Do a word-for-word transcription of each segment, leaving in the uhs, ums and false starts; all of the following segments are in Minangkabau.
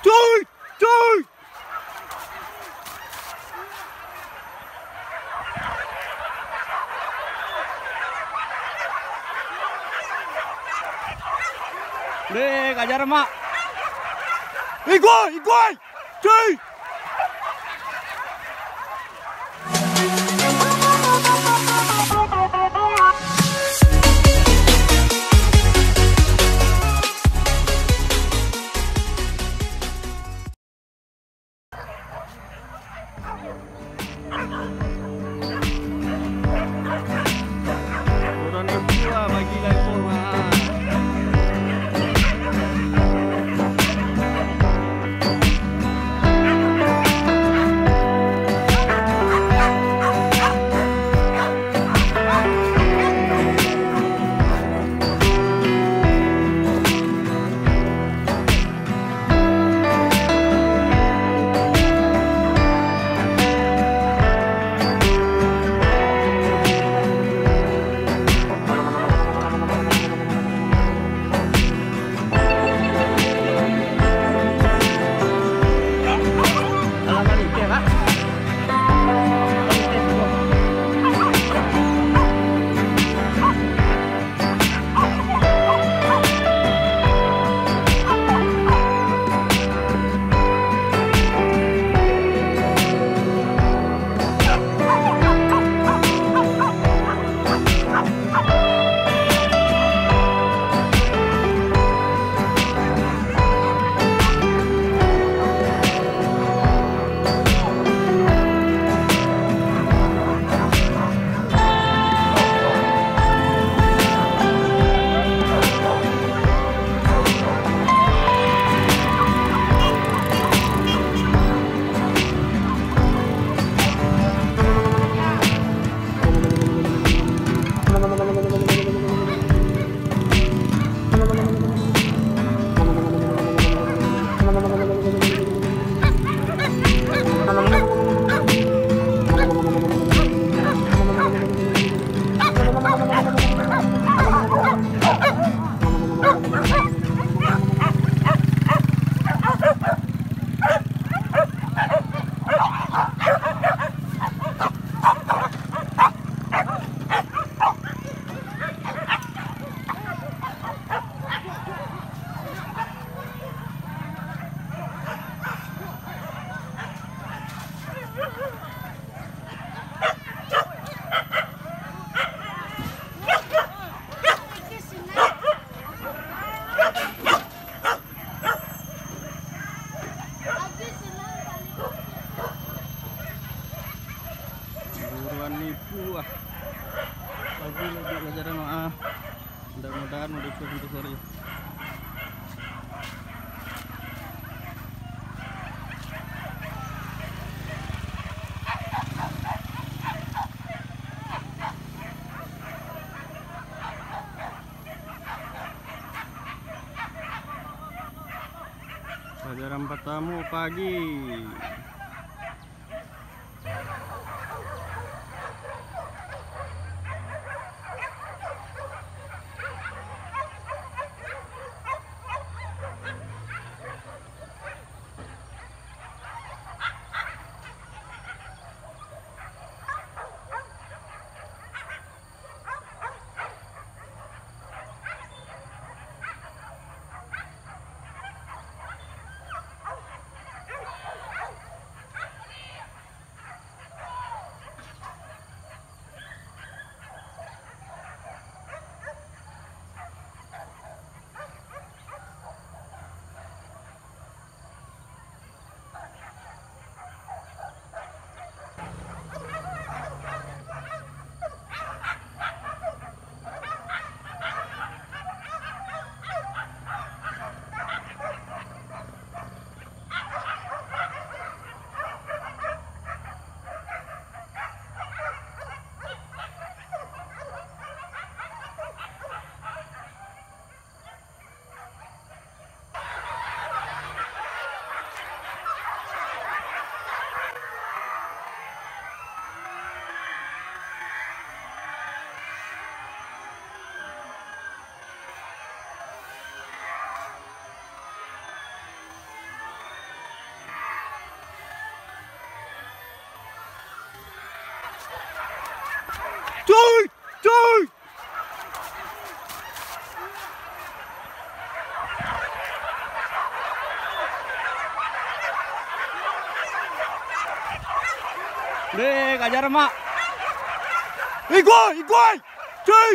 Cuy! Cuy! Deh, kajar, Mak. Iguai, iguai! Cuy! Buruan nipu ah. Bagus lah duit pelajaran, ah. Mudah-mudahan mau diikut untuk sore. Pelajaran pertama pagi. Deh, kajar, Mak. Ikuai, ikuai. Cuy.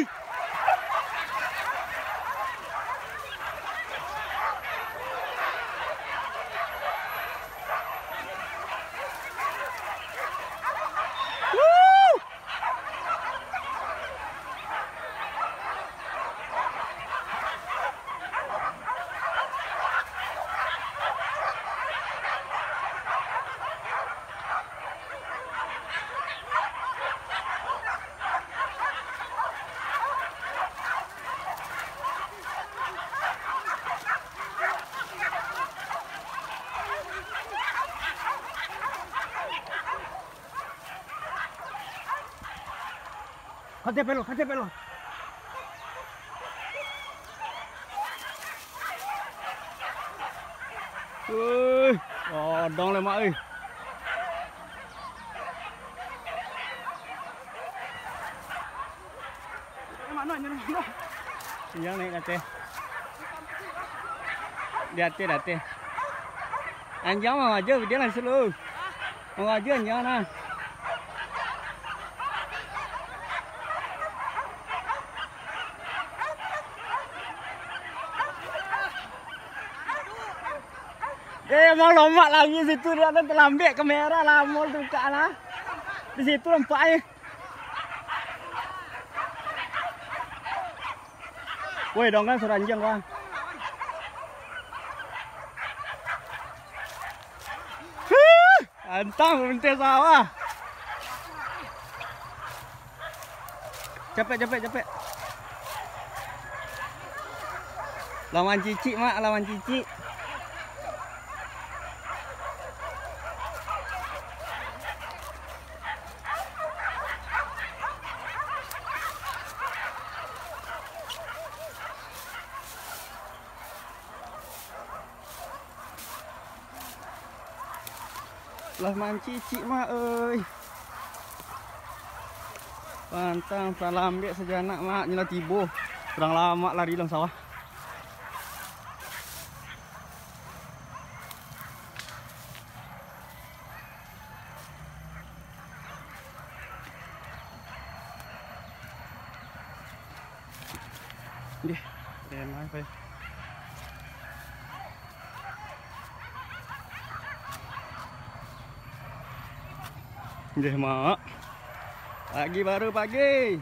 Kante pelo, kante pelo. Woi, odong le, Mak, eh. Injang naik ka ateh. Di ateh, di ateh. Anjang mah aja, dia langsung lu. Manggaja nyo nah. Eh, emang lomak lagi situ, dia tu talambek kamera lah, mall tu buka lah. Di situ nampak eh. Woi, dong kan suranjang, Bang. Huh, antang, menteh sawah. Capek, capek, capek. Lawan cicik, Mak, lawan cicik. Lah mancicik, Mak, oi. Pantang, lah lambek sajo anak, Mak. Nyo lah tibo. Urang lamak lari dalam sawah. Deh, emang, Pak. Deh, Mak. Pagi baru pagi.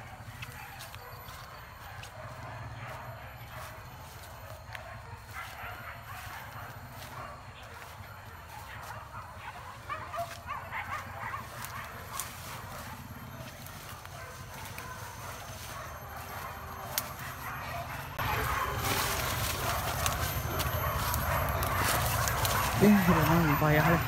Eh, sudah malam, payah lah.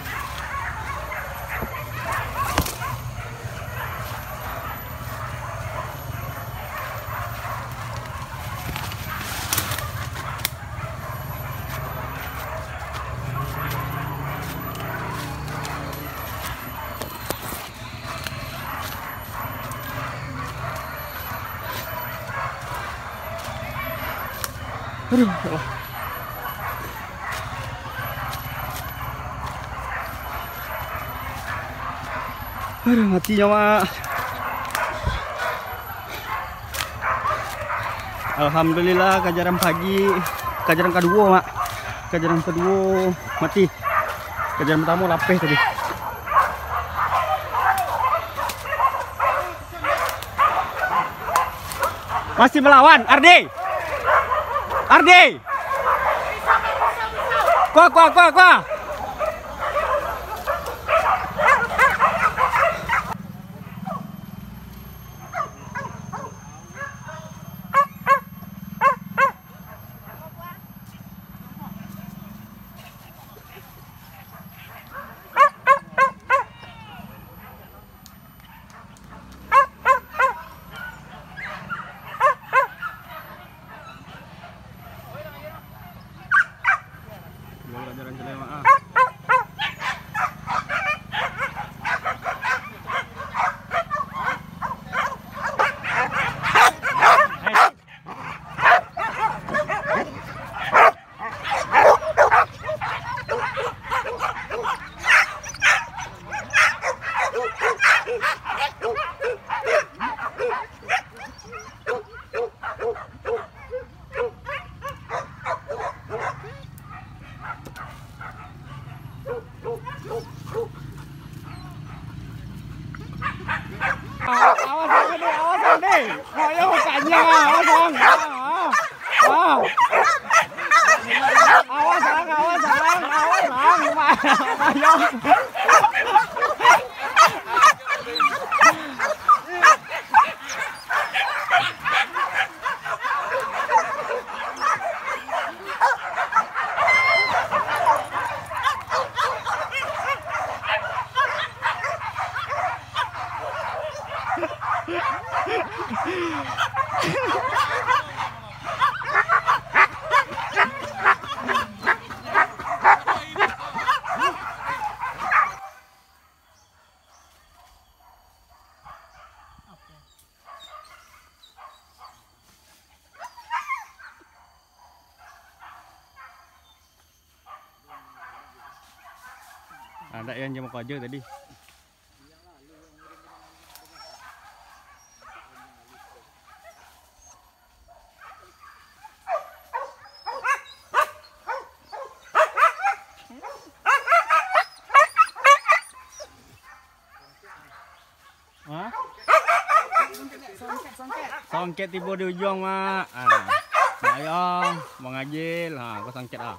Aduh, ya Allah. Aduh, mati nyawa. Alhamdulillah, kajaran pagi, kajaran kaduo, Mak. Kajaran kaduo mati. Kajaran partamo lapeh tadi. Masih malawan, Ardi. Ardi. Kuah, kuah, kuah, kuah. Ni, mak yo kanyang ah, awas ang. Ah, ah. Ah. Awas ang, awas ang, awas ang. Mak, mak yo. Anak yang jam karajo tadi. Hah? Songket tibo di ujuang, Mak. Ah. Mak Ayong, Bang Ajil. Ha, ko songket ah.